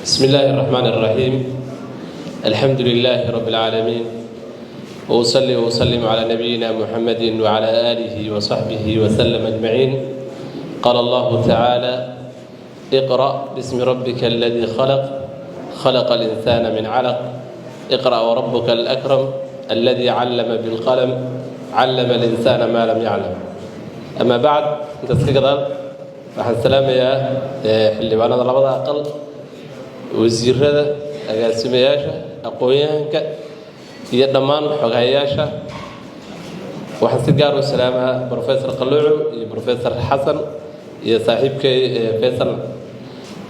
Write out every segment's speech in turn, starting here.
بسم الله الرحمن الرحيم، الحمد لله رب العالمين، وأصلي وأسلم على نبينا محمد وعلى آله وصحبه وسلم أجمعين. قال الله تعالى: اقرأ باسم ربك الذي خلق، خلق الإنسان من علق، اقرأ وربك الأكرم الذي علم بالقلم، علم الإنسان ما لم يعلم. أما بعد، intaas ka gadaal waxaan salaamayaa xildhibaanada labada aqal, wasiirada, agaasimayaasha, aqoon-yahanka iyo dhammaan xoghayayaasha. Waxaan si gaar u salaamaa Professor Qalluucu iyo Professor Xasan iyo saaxiibkay Faysal.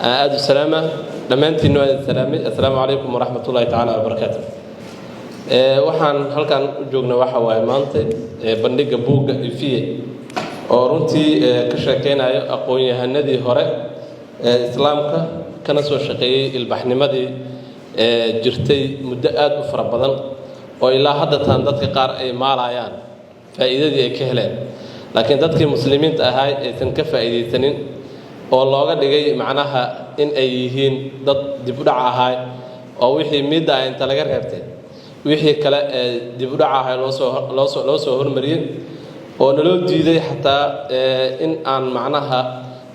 Aan aada u salaamaa dhammaantiinna, waan idin salaamay. Assalaamu calaykum waraxmat ullahi tacaala wabarakaatu. Waxaan halkan u joognaa waxa waaye maanta bandhigga buugga Ifiye, oo runtii ka sheekeynayo aqoon-yahanadii hore ee Islaamka, kana soo shaqeeyey ilbaxnimadii jirtay muddo aada u fara badan, oo ilaa hadda taan dadka qaar ay maalayaan faa'iidadii ay ka heleen, laakiin dadkii Muslimiinta ahaa aysan ka faa'iidaysanin, oo looga dhigay macnaha in ay yihiin dad dib u dhac ahaay, oo wixii miidda ah inta laga reebtay wixii kale ee dib u dhac ahay loosoo hormariyey, oo naloo diiday xataa in aan macnaha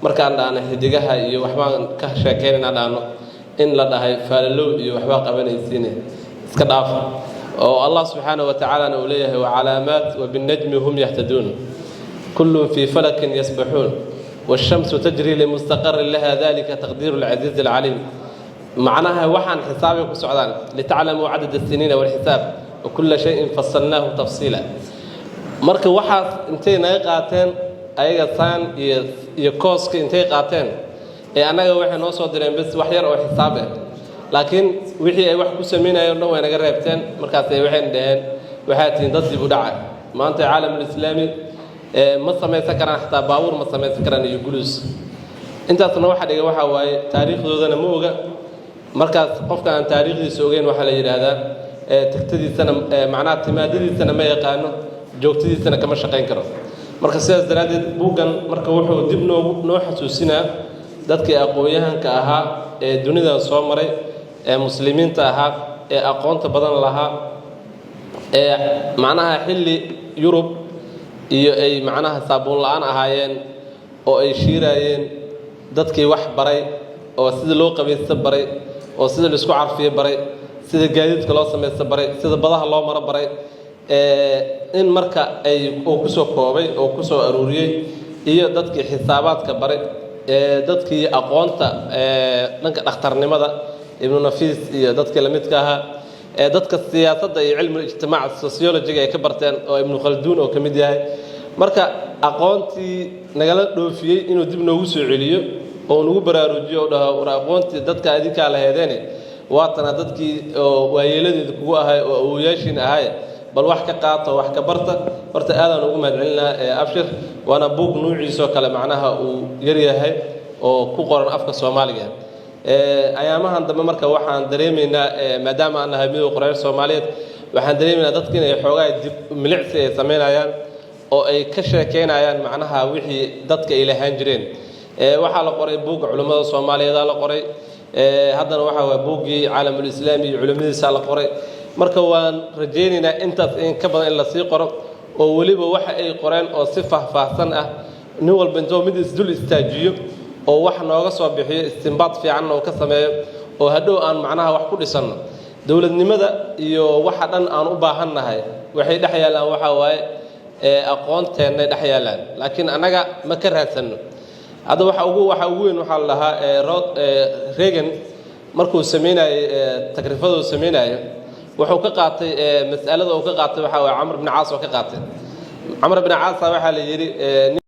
markaan dhahno xidigaha iyo waxbaan ka sheekeynayna dhahno, in la dhahay faalalow iyo waxbaa qabanaysiine iska dhaaf. Oo Allah subxaanahu wa tacaalana uu leeyahay: وعلامات وبالنجم هم يهتدون كل في فلك يسبحون والشمس تجري لمستقر لها ذلك تقدير العزيز العليم. Macnaha waxaan xisaabay ku socdaan: لتعلموا عدد السنين والحساب وكل شيء فصلناه تفصيلا. Marka waxaas intay naga qaateen ayaga saan iyo kooska intay qaateen ee annaga waxay noo soo direen bes wax yar oo xisaab ah, laakiin wixii ay wax ku samaynayeen o dhan way naga reebteen. Markaasay waxayna dhaheen: waxaa tihiin dad dib u dhaca. Maanta caalamulislaami ma samaysan karaan, xataa baabuur ma samaysan karaan iyo guluus. Intaasna waxa dhigay waxaa waaye taariikhdoodana ma oga. Markaas qofka aan taariikhdiisa ogeyn waxaa la yidhaahdaa tagtadiisana, macnaha timaadadiisana ma yaqaano, joogtadiisana kama shaqayn karo. Marka sidaas daraaddeed buuggan marka wuxuu dib noogu noo xasuusinaa dadkii aqoon-yahanka ahaa ee dunidan soo maray, ee Muslimiinta ahaa, ee aqoonta badan lahaa, ee macnaha xilli Yurub iyo ay macnaha saabuun la-aan ahaayeen oo ay shiiraayeen, dadkii wax baray oo sida loo qabaysto baray, oo sida laisku carfiyo baray, sida gaadiidka loo samaysto baray, sida badaha loo maro baray, in marka ay uu kusoo koobay oo kusoo aruuriyey, iyo dadkii xisaabaadka baray, dadkii aqoonta dhanka dhakhtarnimada, Ibnu Nafiis iyo dadkii lamidka ahaa, ee dadka siyaasadda iyo cilmul ijtimaac, sociologyga ay ka barteen, oo Ibnu Khalduun oo ka mid yahay. Marka aqoontii nagala dhoofiyey inuu dib noogu soo celiyo oo nagu baraarujiyo oo dhaho: war, aqoontii dadka adinkaa laheedeene, waatana dadkii oo waayeeladeeda kugu ahay oo awowayaashiin ahay, bal wax ka qaato, wax ka barta. Horta aadaan ugu mahadcelinaa Abshir, waana buug nuuciisoo kale macnaha uu yaryahay oo ku qoran afka Soomaaliga ayaamahan dambe. Marka waxaan dareemaynaa, maadaama aan nahay Midowga Qorayaal Soomaaliyeed, waxaan dareemaynaa dadka inay xoogaa dib milicsi ay samaynayaan oo ay ka sheekeynayaan macnaha wixii dadka ay lahaan jireen. Waxaa la qoray buugga culimmada Soomaaliyeedaa la qoray, haddana waxaa waay buuggii caalamulislaami iyo culimmadiisaa la qoray. Marka waan rajaynaynaa intaas in ka badan in lasii qoro, oo weliba waxa ay qoreen oo si faahfaahsan ah, nin walba intuu mid isdul istaajiyo oo wax nooga soo bixiyo, istimbaad fiicanna uu ka sameeyo, oo hadhow aan macnaha wax ku dhisanno. Dowladnimada iyo waxa dhan aan u baahannahay waxay dhex yaallaan, waxaa waaye aqoonteennay dhex yaallaan, laakiin annaga ma ka raadsanno. Hadda waxa ugu weyn waxaa la dhahaa Reagan markuu samaynayey takrifaduu samaynayo, wuxuu ka qaatay mas'alada uu ka qaatay waxaa waye Camr bin Caas oo ka qaatay. Camr bin Caasa waxaa la yidhi